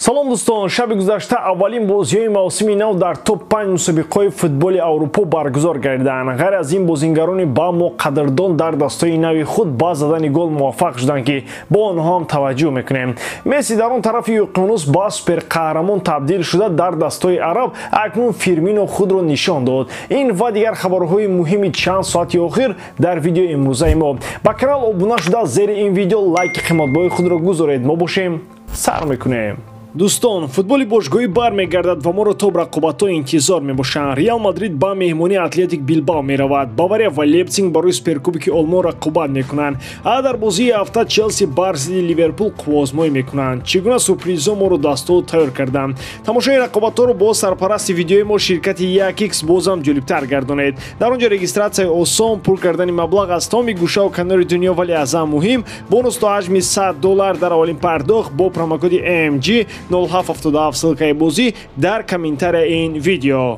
Салом дӯстон, шаби гузашта аввалин бозиҳои мавсими нав дар топ-5 мусобиқаҳои футболи Аврупо баргузор гардиданд. Ғайр аз ин бозингарони ба мо қадрдон дар дастҳои нави худ ба задани гол муваффақ шуданд, ки бо онҳо ҳам таваҷҷӯҳ мекунем. Месси дар он тарафи уқёнус ба суперқаҳрамон табдил шуда, дар дастҳои араб акнун Фирмино худро нишон дод. Ин ва дигар хабарҳои муҳими чанд соати охир дар видеои имрӯзаи мо. Ба канал обуна шуда, зери ин видео лайки қиматбои худро гузоред. Мо бошем, сар мекунем. Дӯстон, футболи бошгоҳӣ бармегардад ва моро то рақобатҳо интизор мебошанд. Реал Мадрид ба меҳмонии Атлетик Билбао меравад. Бавария ва Лейпциг барои суперкубики Олмон рақобат мекунанд. А дар бозии ҳафта Челси бар зидди Ливерпул қувваозмоӣ мекунанд. Чӣ гуна сюрпризҳо моро дастҳо тайёр карданд? Тамошои рақобатҳоро бо сарпарасти видеои мо ширкати 1x бозам ҷолибтар гардонед. Дар он ҷо регистратсияи осон, пур кардани маблағ аз тамоми гӯшаву канори дунё, вале аз ҳама муҳим бонус то ҳаҷми $100 дар аввалин пардохт бо промокоди AMG 0777. Ссылкаи бозӣ дар комментария ин видео.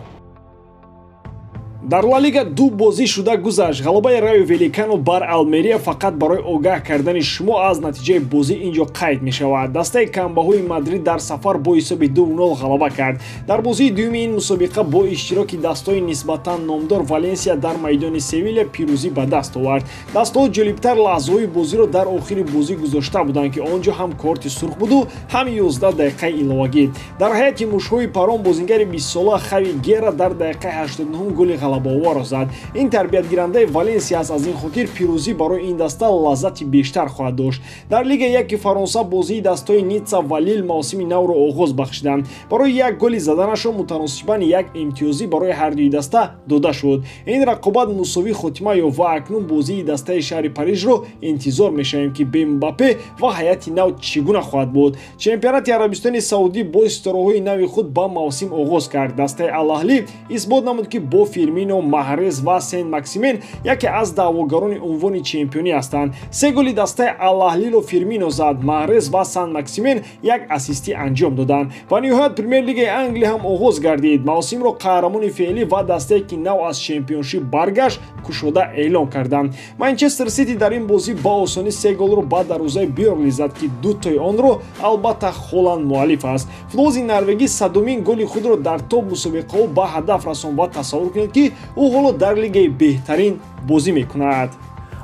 Дар Ла Лига ду бозӣ шуда гузашт. Ғалабаи Райо Валекано бар Алмерия фақат барои огаҳ кардани шумо аз натиҷаи бозӣ инҷо қайд мешавад. Дастаи камбаҳои Мадрид дар сафар бо ҳисоби 2-0 ғалаба кард. Дар бозии дуюми ин мусобиқа бо иштироки дастҳои нисбатан номдор Валенсия дар майдони Севиля пирӯзӣ ба даст овард. Дастҳо ҷолибтар лаҳзаҳои бозиро дар охири бозӣ гузошта буданд, ки он ҷо ҳам корти сурх буду, ҳам 11 дақиқаи иловагӣ. Дар ҳайати мушҳои парон бозингари 20-сола Хави Гера дар дақиқаи 89 голи ғалабаоварро зад. Ин тарбиятгирандаи Валенсия аст, аз ин хотир пирӯзӣ барои ин даста лаззати бештар хоҳад дошт. Дар Лига 1 Фаронса бозии дастҳои Ницца ва Лил мавсими навро оғоз бахшиданд. Барои як голи заданашон мутаносибан як имтиёзӣ барои ҳардуи даста дода шуд. Ин рақобат мусовӣ хотима ёфт ва акнун бозии дастаи шаҳри Парижро интизор мешавем, ки бе Мбаппе ва ҳайати нав чӣ гуна хоҳад буд. Чемпионати Арабистони Саудӣ бо ситораҳои нави худ ба мавсим оғоз кард. Дастаи Ал-Аҳлӣ исбот намуд, ки бо Фирмино, Маҳрез ва Сен Максимен яке аз даъвогарони унвони чемпионӣ ҳастанд. Се голи дастаи Ал-Аҳлиро Фирмино зад, Маҳрез ва Сан Максимен як ассистӣ анҷом доданд. Ва ниҳоят Премер-лигаи Англия ҳам оғоз гардид. Мавсимро қаҳрамони феълӣ ва дастае, ки нав аз чемпионшип баргашт, кушода эълон карданд. Манчестер Сити дар ин бозӣ ба осонӣ се голро ба дарвозаи Бёрнли зад, ки дутои онро албатта Холанд муаллиф аст. Футболбози норвегӣ 100-умин голи худро дар топ мусобиқаҳо ба ҳадаф расонд ва тасаввур кунед, ки ӯ ҳоло дар лигаи беҳтарин бозӣ мекунад.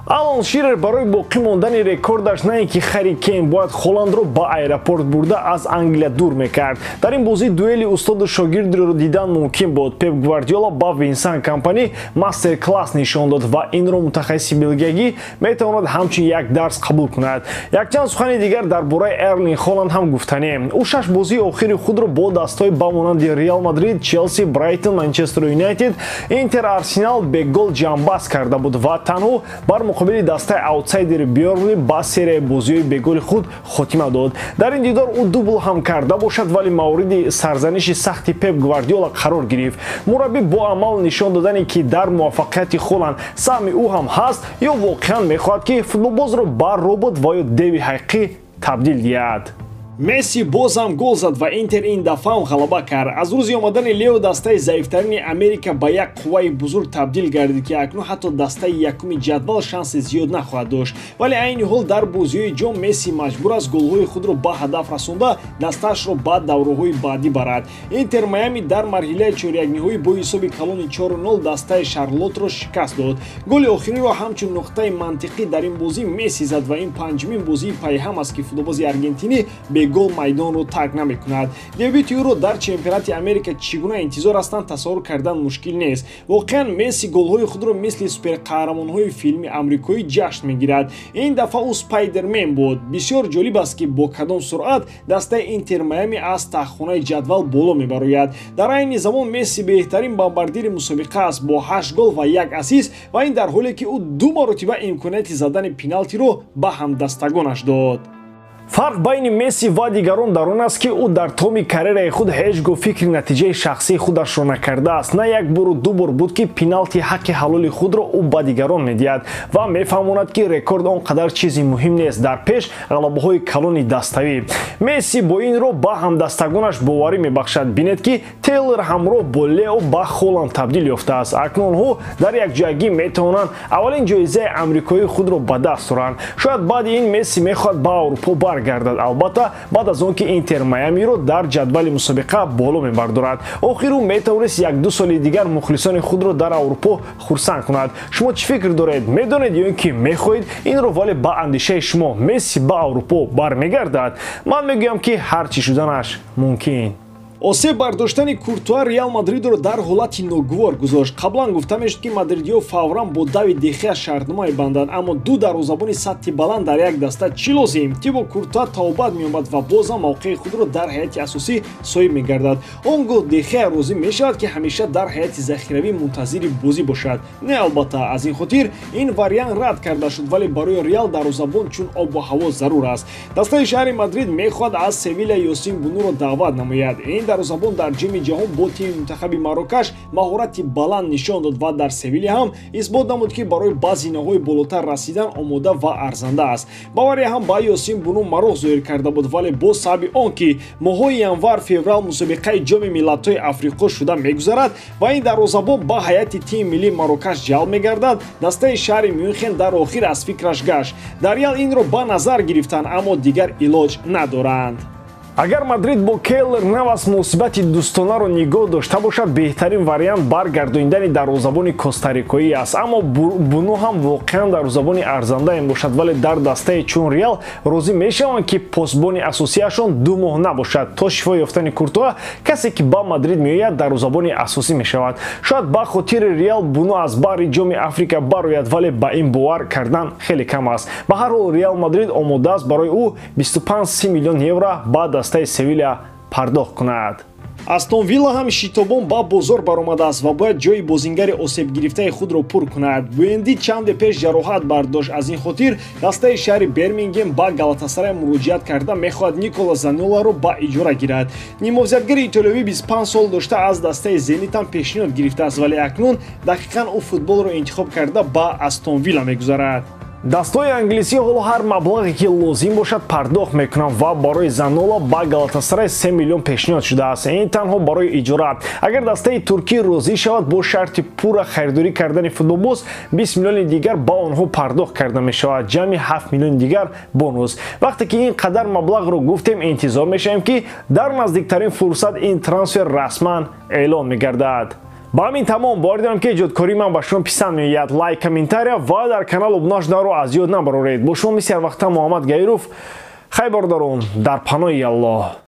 Алан Ширер барои боқӣ мондани рекордаш на ин ки Харри Кейн бояд Холандро ба аэропорт бурда аз Англия дур мекард. Дар ин бозӣ дуэли устоду шогирдро дидан мумкин буд. Пеп Гвардиола ба Винсан Компани мастер-класс нишон дод ва инро мутахассиси белгиягӣ метавонад ҳамчун як дарс қабул кунад. Якчанд сухани дигар дар бораи Эрлинг Холанд ҳам гуфтанем. Ӯ 6 бозии охири худро бо дастҳои ба монанди Реал Мадрид, Челси, Брайтон, Манчестер Юнайтед, Интер, Арсенал бегол ҷамъбаст карда буд ва танҳо бар муқобили дастаи аутсайдери Бёрнли ба серияи бозиҳои беголи худ хотима дод. Дар ин дидор ӯ дубл ҳам карда бошад, вале мавриди сарзаниши сахти Пеп Гвардиола қарор гирифт. Мураббӣ бо амал нишон додане, ки дар муваффақияти Холанд саҳми ӯ ҳам ҳаст, ё воқеан мехоҳад, ки футболбозро ба робот ва ё деви ҳақиқӣ табдил диҳад. Месси боз ҳам гол зад ва Интер ин дафъа ҳам ғалаба кард. Аз рӯзи омадани Лео дастаи заифтарини Америка ба як қувваи бузург табдил гардид, ки акнун ҳатто дастаи якуми ҷадвал шанси зиёд нахоҳад дошт. Вале айни ҳол дар бозиҳои ҷом Месси маҷбур аст голҳои худро ба ҳадаф расонда, дастаашро ба давраҳои баъдӣ барад. Интер Майами дар марҳилаи чорякниҳоӣ бо ҳисоби калони 4-0 дастаи Шарлотро шикаст дод. Голи охириро ҳамчун нуқтаи мантиқӣ дар ин бозӣ Месси зад ва ин панҷумин бозии пайҳам аст, ки футболбози аргентинӣ бегол майдонро тарк намекунад. Дебюти ӯро дар чемпионати Америка чӣ гуна интизор ҳастанд, тасаввур кардан мушкил нест. Воқеан Месси голҳои худро мисли суперқаҳрамонҳои филми амрикоӣ ҷашн мегирад. Ин дафъа ӯ Спайдермен буд. Бисёр ҷолиб аст, ки бо кадом суръат дастаи Интер Майами аз таҳхонаи ҷадвал боло мебарояд. Дар айни замон Месси беҳтарин бомбардири мусобиқа аст бо 8 гол ва 1 ассист ва ин дар ҳоле ки ӯ ду маротиба имконияти задани пеналтиро ба ҳамдастагонаш дод. Фарқ байни Месси ва дигарон дар он аст, ки ӯ дар томи карьераи худ ҳеҷ гоҳ фикри натиҷаи шахсии худашро накардааст. На як бору ду бор буд, ки пеналти ҳаққи ҳалоли худро ӯ ба дигарон медиҳад ва мефаҳмонад, ки рекорд он қадар чизи муҳим нест дар пеш ғалабаҳои калони даставӣ. Месси бо ин роҳ ба ҳамдастагонаш боварӣ мебахшад. Бинед, ки Тейлор ҳамроҳ бо Лео ба Холанд табдил ёфтааст. Акнун онҳо дар якҷоягӣ метавонанд аввалин ҷоизаи амрикоии худро ба даст оранд. Шояд баъди ин Месси мехоҳад ба Аврупо баргардад. Баргардад, албатта, баъд аз он ки Интер Майамиро дар ҷадвали мусобиқа боло мебардорад. Охир ӯ метавонист 1-2 соли дигар мухлисони худро дар Аврупо хурсанд кунад. Шумо чӣ фикр доред? Медонед ё ин ки мехоҳед инро, вале ба андешаи шумо Месси ба Аврупо бармегардад? Ман мегӯям, ки ҳар чӣ шуданаш мумкин. Осеб бардоштани Куртуа Реал Мадридро дар ҳолати ногувор гузошт. Қаблан гуфта мешуд, ки мадридиҳо фавран бо Давид Дехеа шартнома мебанданд, аммо ду дарвозабони сатҳи баланд дар як даста чӣ лозим? Тибо Куртуа тавбат меёбад ва бозам мавқеи худро дар ҳайати асосӣ соҳиб мегардад. Он гоҳ Дехеа розӣ мешавад, ки ҳамеша дар ҳайати захиравӣ мунтазири бозӣ бошад? Не, албатта. Аз ин хотир ин вариант рад карда шуд, вале барои Реал дарвозабон чун обу ҳаво зарур аст. Дастаи шаҳри Мадрид мехоҳад аз Севиля Ёсин Бунуро даъват намояд. Ин дарвозабон дар Ҷоми ҷаҳон бо тими мунтахаби Марокаш маҳорати баланд нишон дод ва дар Севиля ҳам исбот намуд, ки барои ба зинаҳои болотар расидан омода ва арзанда аст. Бавария ҳам ба Ёсин Буну мароқ зоҳир карда буд, вале бо сабаби он ки моҳҳои январ феврал мусобиқаи Ҷоми миллатҳои Африқо шуда мегузарад ва ин дарвозабон ба ҳайати тими миллии Марокаш ҷалб мегардад, дастаи шаҳри Мюнхен дар охир аз фикраш гашт. Дар Реал инро ба назар гирифтанд, аммо дигар илоҷ надоранд. Агар Мадрид бо Кейлор Навас муносибати дӯстонаро нигоҳ дошта бошад, беҳтарин вариант баргардонидани дарвозабони костарикоӣ аст. Аммо Буну ҳам воқеан дарвозабони арзандае бошад, вале дар дастаи чун Реал розӣ мешаванд, ки посбони асосиашон 2 моҳ набошад. То шифо ёфтани Куртуа касе ки ба Мадрид меояд, дарвозабони асосӣ мешавад. Шояд ба хотири Реал Буну аз баҳри Ҷоми Африка барояд, вале ба ин бовар кардан хеле кам аст. Ба ҳар ҳол, Реал Мадрид омода аст барои ӯ 25-30 миллион евро ба дастаи Севиля пардохт кунад. Астон Вилла ҳам шитобон ба бозор баромадааст ва бояд ҷои бозингари осебгирифтаи худро пур кунад. Буэнди чанде пеш ҷароҳат бардошт. Аз ин хотир дастаи шаҳри Бермингем ба Галатасарай муроҷиат карда мехоҳад Никола Заноларо ба иҷора гирад. Нимовзиятгари итолиёвӣ 25 сол дошта аз дастаи Зенит ҳам пешниҳод гирифтааст, вале акнун дақиқан ӯ футболро интихоб карда ба Астон Вилла мегузарад. Дастҳои англисӣ ҳоло ҳар маблағе ки лозим бошад пардохт мекунанд ва барои Занола ба Галатасарай 3 миллион пешниҳод шудааст. Ин танҳо барои иҷора. Агар дастаи туркӣ розӣ шавад, бо шарти пурра харидорӣ кардани футболбоз 20 миллиони дигар ба онҳо пардохт карда мешавад, ҷамъи 7 миллиони дигар бонус. Вақте ки ин қадар маблағро гуфтем, интизор мешавем, ки дар наздиктарин фурсат ин трансфер расман эълон мегардад. Ба ҳамин тамом. Бовар дорам, ки эҷодкории ман ба шумо писанд меояд. Лайк, комментария ва дар канал обуна шуданро аз ёд набароред. Бо шумо мисли ҳарвақта Муҳаммад Гаиров. Хайр, бародарон, дар паноҳи Аллоҳ.